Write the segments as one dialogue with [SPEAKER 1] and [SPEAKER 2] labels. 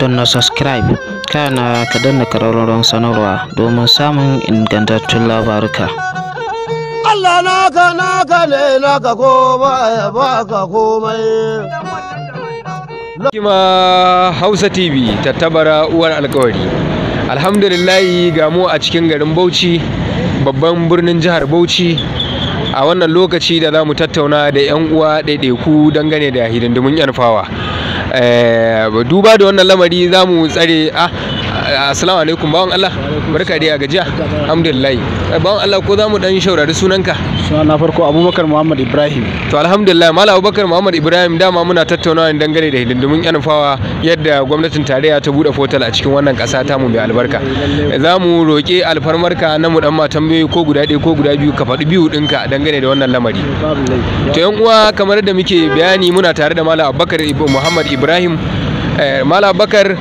[SPEAKER 1] Danna subscribe, kana ka danna ƙararrawar sanarwa domin samun ingantattun labaruka.
[SPEAKER 2] Allah naka naka ne naka ko ba ya baka komai.
[SPEAKER 3] Hikima Hausa TV tattabara uwar alkawari. Alhamdulillahi, ga mu a cikin garin Bauchi, babban birnin jihar Bauchi. A wannan lokaci da za mu tattauna da 'yan uwa ɗaiɗaiku dangane da hidindimun 'yan fawa. Duba da wannan lamari za mu tsare a. Assalamu alaikum, bawan Allah. Barka dai, a gajiya? Alhamdulillah. Bawan Allah, ko za mu dan shaurari sunanka?
[SPEAKER 4] Suna na farko Abubakar Muhammad Ibrahim.
[SPEAKER 3] To, alhamdulillah, Malam Abubakar Muhammad Ibrahim. Dama muna tattaunawa dangane da hidindimun 'yan fawa, yadda gwamnatin tarayya ta bude portal a cikin wannan ƙasa ta mu mai albarka. Za mu roƙi alfarmarka na mu dan ma tambayoyi ko guda ɗaya ko guda biyu, ka faɗi biyu ɗinka dangane da wannan lamari. To yan uwa, kamar da muke bayani, muna tare da Malam Abubakar Muhammad Ibrahim. Malam Abubakar,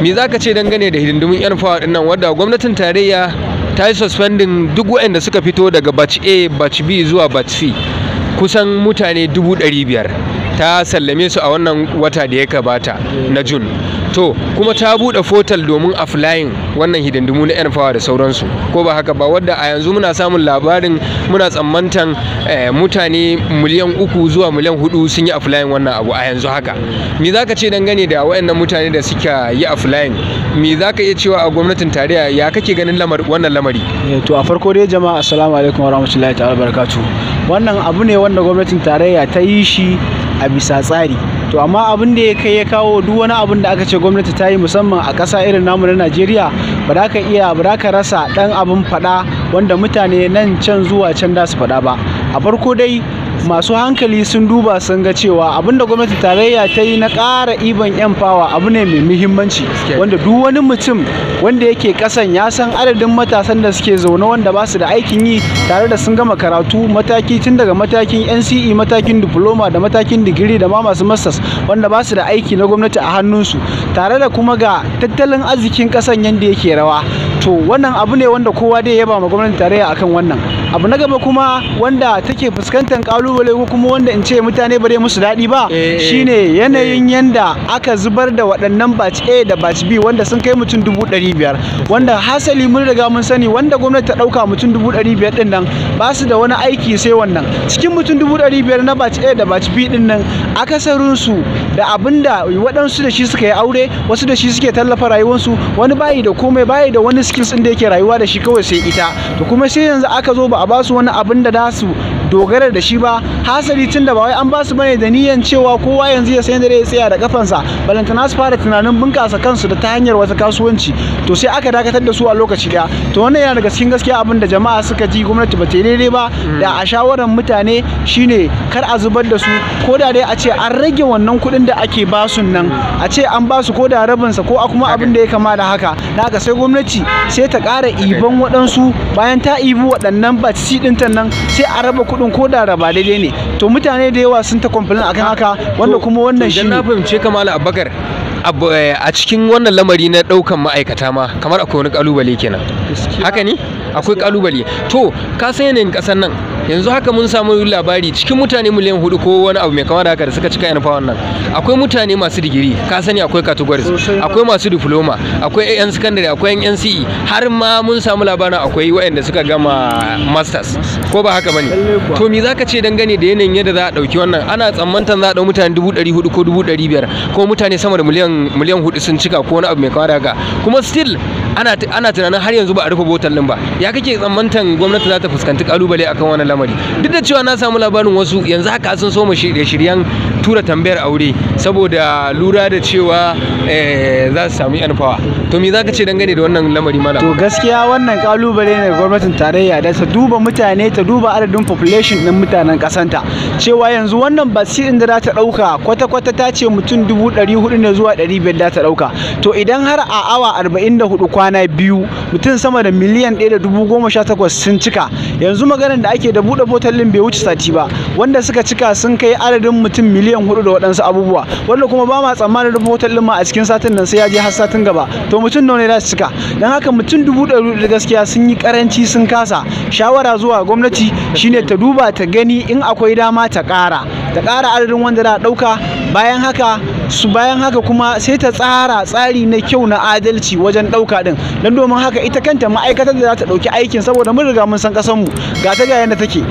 [SPEAKER 3] me za ka ce dangane da hidindimun 'yan fawa ɗin nan, wadda gwamnatin tarayya ta yi suspending duk waɗanda suka fito daga batch A, batch B zuwa batch C, kusan mutane 500,000 ta sallame su a wannan wata da ya gabata na June? To kuma ta buɗe portal domin applying wannan hidindimu na 'yan fawa da sauransu, ko ba haka ba? Wadda a yanzu muna samun labarin, muna tsammantan mutane 3 miliyan zuwa 4 miliyan sun yi applying wannan abu a yanzu haka. Me za ka ce dangane da waɗannan mutane da suka yi applying? Me za ka iya cewa a gwamnatin tarayya? Ya kake ganin wannan lamari?
[SPEAKER 4] To, a farko dai jama'a, assalamu alaikum warahmatullahi ta'ala barakatuh. Wannan abu ne wanda gwamnatin tarayya ta yi shi a bisa tsari. To amma abin da ya kai ya kawo, duk wani abin da aka ce gwamnati ta yi, musamman a ƙasa irin namu na Najeriya, ba za ka iya ba za ka rasa ɗan abin faɗa wanda mutane nan can zuwa can da su faɗa ba. A farko dai, masu hankali sun duba sun ga cewa abin da gwamnatin tarayya ta yi na ƙara iban 'yan fawa abu ne mai muhimmanci, wanda duk wani mutum wanda yake ƙasan ya san adadin matasan da suke zaune wanda ba su da aikin yi, tare da sun gama karatu mataki, tun daga matakin NCE, matakin diploma da matakin digiri, da ma masu masters, wanda ba su da aiki na gwamnati a hannunsu, tare da kuma ga tattalin arzikin ƙasan yadda yake rawa. To wannan abu ne wanda kowa dai yaba ma gwamnatin tarayya akan wannan abu. Na gaba kuma, wanda take fuskantar kalubale, ko kuma wanda in ce mutane ba dai musu daɗi ba, shine yanayin yanda aka zubar da waɗannan batch A da batch B, wanda sun kai mutum 500,000, wanda hasali mun riga mun sani wanda gwamnati ta ɗauka mutum 500,000 ɗin nan ba su da wani aiki sai wannan. Cikin mutum 500,000 na batch A da batch B ɗin nan, akasarinsu da abinda waɗansu da shi suka yi aure, wasu da shi suke tallafa rayuwarsu, wani bayi da komai, bayi da wani skills ɗin da yake rayuwa da shi kawai sai ita. To kuma sai yanzu aka zo ba a ba su wani abin da za su dogara da shi ba. Hasali tun da ba wai an ba su bane da niyan cewa kowa yanzu ya san da ya tsaya da kafansa, balantana su fara tunanin bunkasa kansu da ta hanyar wata kasuwanci. To sai aka dakatar da su a lokaci daya. To wannan yana daga cikin gaskiya abin da jama'a suka ji gwamnati ba ta yi daidai ba. Da a shawaran mutane shine kar a zubar da su, ko da dai a ce an rage wannan kuɗin da ake basu nan, a ce an basu ko da rabinsa ko kuma abin da ya kama da haka. Da haka sai gwamnati sai ta ƙara iban waɗansu. Bayan ta ibi waɗannan batch C ɗin nan, sai a raba kuɗin, ko da raba daidai ne. To mutane da yawa sun ta complain akan haka, wanda kuma wannan shi
[SPEAKER 3] Idan na fahimce ka, Malam Abubakar, a cikin wannan lamari na ɗaukan ma'aikata ma kamar akwai wani kalubale kenan. Haka ne, akwai kalubale. To ka san yanayin ƙasar nan, yanzu haka mun samu labari cikin mutane 4 miliyan ko wani abu mai kama da haka da suka cika 'yan fawa nan, akwai mutane masu digiri, ka sani akwai categories, akwai masu diploma, akwai yan secondary, akwai yan NCE, har ma mun samu labarin akwai waɗanda suka gama masters, ko ba haka bane? To me zaka ce dangane da yanayin yadda za a ɗauki wannan? Ana tsammantan za a ɗau mutane 400,000 ko 500,000, ko mutane sama da 4 miliyan sun cika ko wani abu mai kama da haka, kuma still ana tunanin har yanzu ba a rufe portal din ba. Ya kake tsammantan gwamnati za ta fuskanci kalubale akan wannan lamari, duk da cewa na samu labarin wasu yanzu haka sun soma shirye-shiryen tura tambayar aure saboda lura da cewa za su samu 'yan fawa? To me za ka ce dangane da wannan lamari, malam?
[SPEAKER 4] To gaskiya wannan kalubale ne ga gwamnatin tarayya, da ta duba mutane, ta duba adadin population din mutanen kasanta, cewa yanzu wannan batch din da za ta dauka kwata-kwata ta ce mutum 400,000 ne zuwa 500 da ta dauka. To idan har a awa 44, kwana 2, mutum sama da 1.018 miliyan sun cika, yanzu maganar da ake da buɗe portal ɗin bai wuce sati ba, wanda suka cika sun kai adadin mutum 4 miliyan da waɗansu abubuwa, wanda kuma ba ma tsammanin rufe portal ɗin ma a cikin satin nan sai ya je har satin gaba. To mutum nawa ne za su cika? Don haka mutum 400,000 gaskiya sun yi karanci, sun kasa. Shawara zuwa gwamnati shine ta duba ta gani, in akwai dama ta ƙara adadin wanda za a ɗauka. Bayan haka kuma sai ta tsara tsari na kyau na adalci wajen ɗauka ɗin, don domin haka ita kanta ma'aikatar da za ta ɗauki aikin, saboda mun riga mun san ƙasarmu ga ta ga yadda take,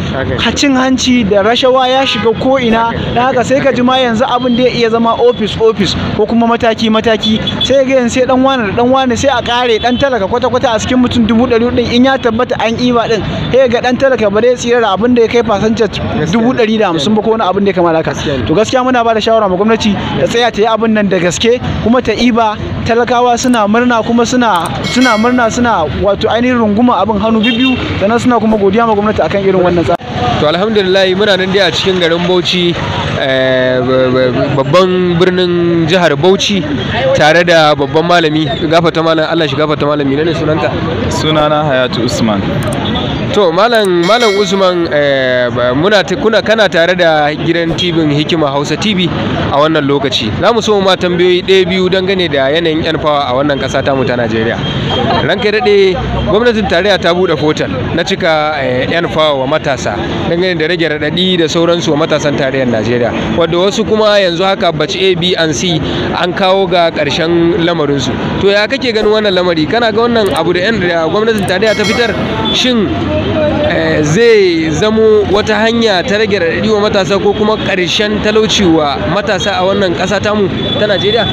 [SPEAKER 4] cin hanci da rashawa ya shiga ko ina. Don haka sai ka ji ma yanzu abin da ya iya zama ofis ofis ko kuma mataki mataki, sai ga yanzu sai dan wani da dan wani, sai a kare dan talaka kwata kwata. A cikin mutum 400,000 ɗin, in ya tabbata an iba ɗin, sai ga dan talaka ba zai tsira da abin da ya kai percentage 150,000 ba ko wani abin da ya kamata haka. To gaskiya muna ba da shawara ma gwamnati ta tsaya ta yi abin nan da gaske kuma ta iba. Talakawa suna murna, kuma suna murna, suna wato ainihin runguma abin hannu bibiyu, sannan suna kuma godiya ma gwamnati akan irin wannan tsari.
[SPEAKER 3] To alhamdulillah, muna nan dai a cikin garin Bauchi, babban birnin jihar Bauchi, tare da babban malami. Gafata malam, Allah shi gafata malam, ne sunanka?
[SPEAKER 5] Sunana Hayatu Usman.
[SPEAKER 3] To malam Usman, muna kuna kana tare da gidan TV Hikima Hausa TV a wannan lokaci. Za mu so ma tambayoyi ɗaya biyu dangane da yanayin N-Power a wannan ƙasa tamu ta Najeriya. Ranka daɗe, gwamnatin tarayya ta buɗe portal na cika N-Power wa matasa dangane da rage raɗaɗi da sauransu wa matasan tarayyar Najeriya, wadda wasu kuma yanzu haka batch A, B and C an kawo ga ƙarshen lamarinsu. To ya kake ganin wannan lamari? Kana ga wannan abu da yan da gwamnatin tarayya ta fitar, shin zai zamo wata hanya ta rage raɗaɗi wa matasa ko kuma ƙarshen talauci wa matasa a wannan ƙasa tamu ta Najeriya?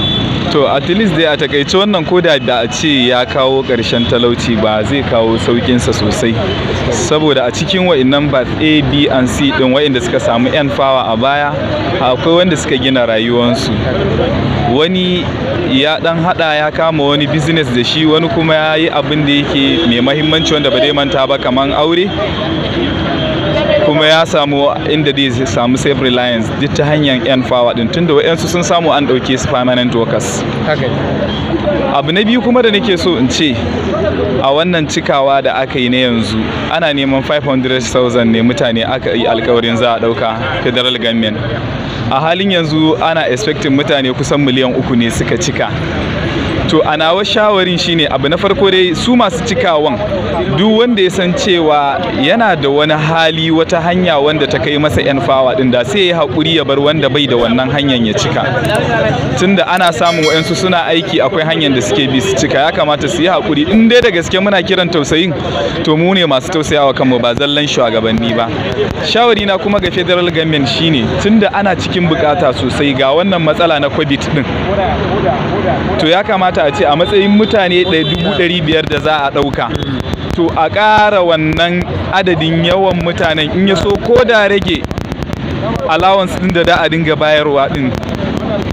[SPEAKER 5] To at least dai a takaice, wannan koda da a ce ya kawo ƙarshen talauci, ba zai kawo sauƙinsa sosai, saboda a cikin wa'innan batch A, B and C din, wa'inda suka samu N-Power a baya, akwai wanda suka gina rayuwansu. Wani ya dan hada ya kama wani business da shi, wani kuma ya yi abin da yake mai mahimmanci wanda ba zai manta ba, kaman aure, kuma ya samu inda zai samu self reliance duk ta hanyar N-Power din, tunda wa'yansu sun samu an ɗauke su permanent workers. Abu na biyu kuma da nake so in ce, a wannan cikawa da aka yi na yanzu, ana neman 500,000 ne mutane aka yi alkawarin za a ɗauka federal government. A halin yanzu ana expecting mutane kusan 3 miliyan ne suka cika. To a nawa shawarin shine, abu na farko dai, su masu cikawan, duk wanda ya san cewa yana da wani hali, wata hanya wanda ta kai masa N-Power din, da sai ya haƙuri ya bar wanda bai da wannan hanyar ya cika, tunda ana samun wa'yansu suna aiki, akwai hanyar da suke bi su cika. Ya kamata su yi haƙuri. In dai da gaske muna kiran tausayin, to mu ne masu tausayawa kanmu, ba zallan shugabanni ba. Shawari na kuma ga federal government shine, tunda ana cikin bukata sosai, ga wannan matsala na COVID din, to ya kamata a ce a matsayin mutane 500,000 da za a ɗauka, to a ƙara wannan adadin yawan mutanen. In ya so ko da rage allowance din da da a dinga bayarwa din,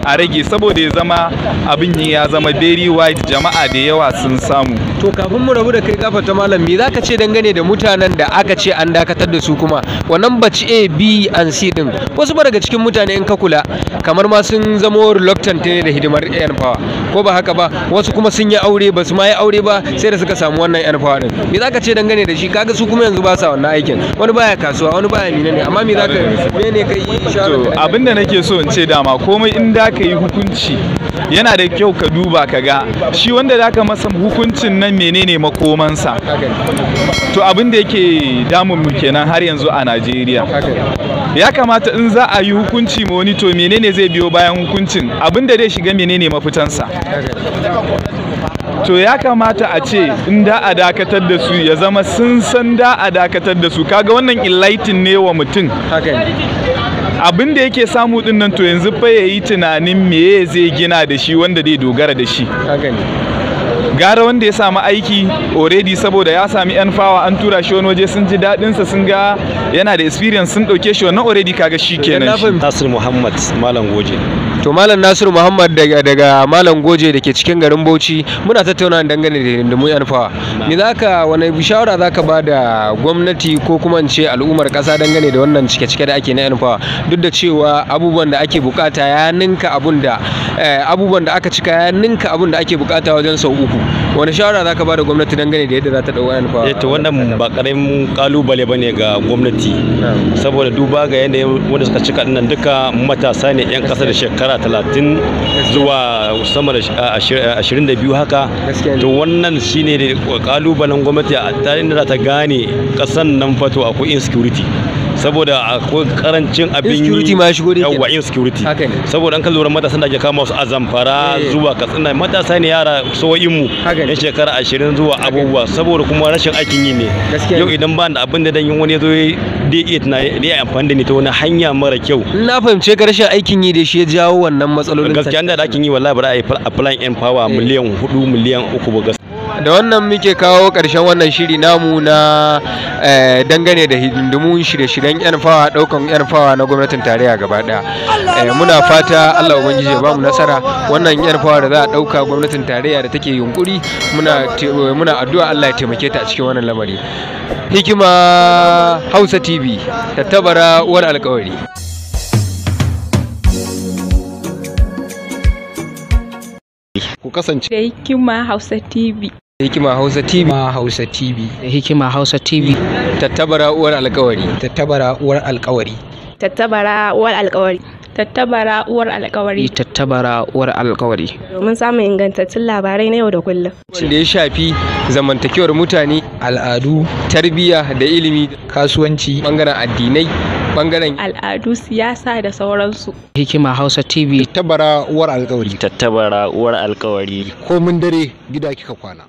[SPEAKER 5] a rage, saboda ya zama abin ya zama very wide, jama'a da yawa sun samu.
[SPEAKER 3] To kafin mu rabu da kai, kafa ta malam, me zaka ce dangane da mutanen da aka ce an dakatar da su kuma wannan batch A, B and C din? Wasu ba daga cikin mutane, in ka kula, kamar ma sun zamo reluctant ne da hidimar N-Power, ko ba haka ba? Wasu kuma sun yi aure, ba su ma yi aure ba sai da suka samu wannan N-Power din. Me zaka ce dangane da shi? Kaga su kuma yanzu ba sa wannan aikin, wani baya kasuwa, wani baya mina ne, amma me zaka mene kai
[SPEAKER 5] To abinda nake so in ce, dama komai in da ka yi hukunci, yana da kyau ka duba ka ga shi wanda da ka masa hukuncin nan menene makomansa. To abin da yake damun mu kenan har yanzu a Najeriya. Ya kamata in za a yi hukunci ma wani, to menene zai biyo bayan hukuncin, abin da zai shiga, menene mafitansa. To ya kamata a ce in da a dakatar da su, ya zama sun san da a dakatar da su. Kaga wannan enlightening ne wa mutum, abin da yake samu din nan, to yanzu fa yayi tunanin meye zai gina da shi wanda zai dogara da shi. Gara wanda ya samu aiki already, saboda ya sami N-Power, an tura shi wani waje, sun ji daɗinsa, sun ga yana da experience, sun ɗauke shi, wannan already kaga shi kenan shi.
[SPEAKER 6] Nasir Muhammad Malam Goje.
[SPEAKER 3] To Malam Nasiru Muhammad daga Malam Goje da ke cikin garin Bauchi, muna tattauna dangane da hidindimun N-Power. Me zaka, wani shawara zaka ba da gwamnati ko kuma in ce al'ummar kasa dangane da wannan cike-cike da ake na N-Power, duk da cewa abubuwan da ake bukata ya ninka abun da abubuwan da aka cika ya ninka abun da ake bukata wajen sau 3? Wani shawara zaka ba da gwamnati dangane da yadda za ta dau N-Power?
[SPEAKER 6] To wannan ba karamin kalubale bane ga gwamnati, saboda duba ga yadda wanda suka cika dinnan duka matasa ne yan kasa da shekara 30 zuwa sama da 22 haka. To wannan shine kalubalen gwamnati a tarihin da za ta gane kasan nan fato akwai insecurity, saboda akwai karancin abin yi.
[SPEAKER 3] Insecurity ma shigo da
[SPEAKER 6] yawa, insecurity. Saboda an kan lura matasan da ake kama su a Zamfara zuwa Katsina, matasa ne yara soyin mu yan shekara 20 zuwa abubuwa, saboda kuma rashin aikin yi ne. Yau idan ba da abin da dan yin wani yazo dai iya tunani dai amfani da ni ta wani hanya mara kyau.
[SPEAKER 3] Na fahimce ka, rashin aikin yi da shi ya jawo wannan matsalolin.
[SPEAKER 6] Gaskiya da aikin yi wallahi ba za a yi applying N-Power miliyan 4 miliyan 3 ba gaskiya.
[SPEAKER 3] Da wannan muke kawo ƙarshen wannan shiri namu na dangane da hidindimun shirye-shiryen N-Power, ɗaukan N-Power na gwamnatin tarayya gaba ɗaya. Muna fata Allah Ubangiji ya bamu nasara wannan N-Power da za a ɗauka gwamnatin tarayya da take yunkuri, muna addu'a Allah ya taimake ta a cikin wannan lamari. Hikima Hausa TV, tattabara uwar alƙawari.
[SPEAKER 7] Ku kasance
[SPEAKER 8] da Hikima Hausa TV.
[SPEAKER 3] Hikima Hausa TV.
[SPEAKER 9] Hausa TV.
[SPEAKER 1] Hikima Hausa TV.
[SPEAKER 3] Tattabara uwar alƙawari.
[SPEAKER 9] Tattabara uwar alƙawari.
[SPEAKER 8] Tattabara uwar alƙawari. Tattabara uwar alƙawari.
[SPEAKER 1] Tattabara uwar alƙawari.
[SPEAKER 8] Domin samun ingantattun labarai na yau da kullum.
[SPEAKER 3] Wanda ya shafi zamantakewar mutane,
[SPEAKER 9] al'adu,
[SPEAKER 3] tarbiyya da ilimi,
[SPEAKER 9] kasuwanci,
[SPEAKER 3] bangaren addinai, bangaren
[SPEAKER 8] al'adu, siyasa da sauransu.
[SPEAKER 1] Hikima Hausa TV.
[SPEAKER 7] Tattabara uwar alƙawari.
[SPEAKER 10] Tattabara uwar alƙawari.
[SPEAKER 7] Komin dare gida kika kwana.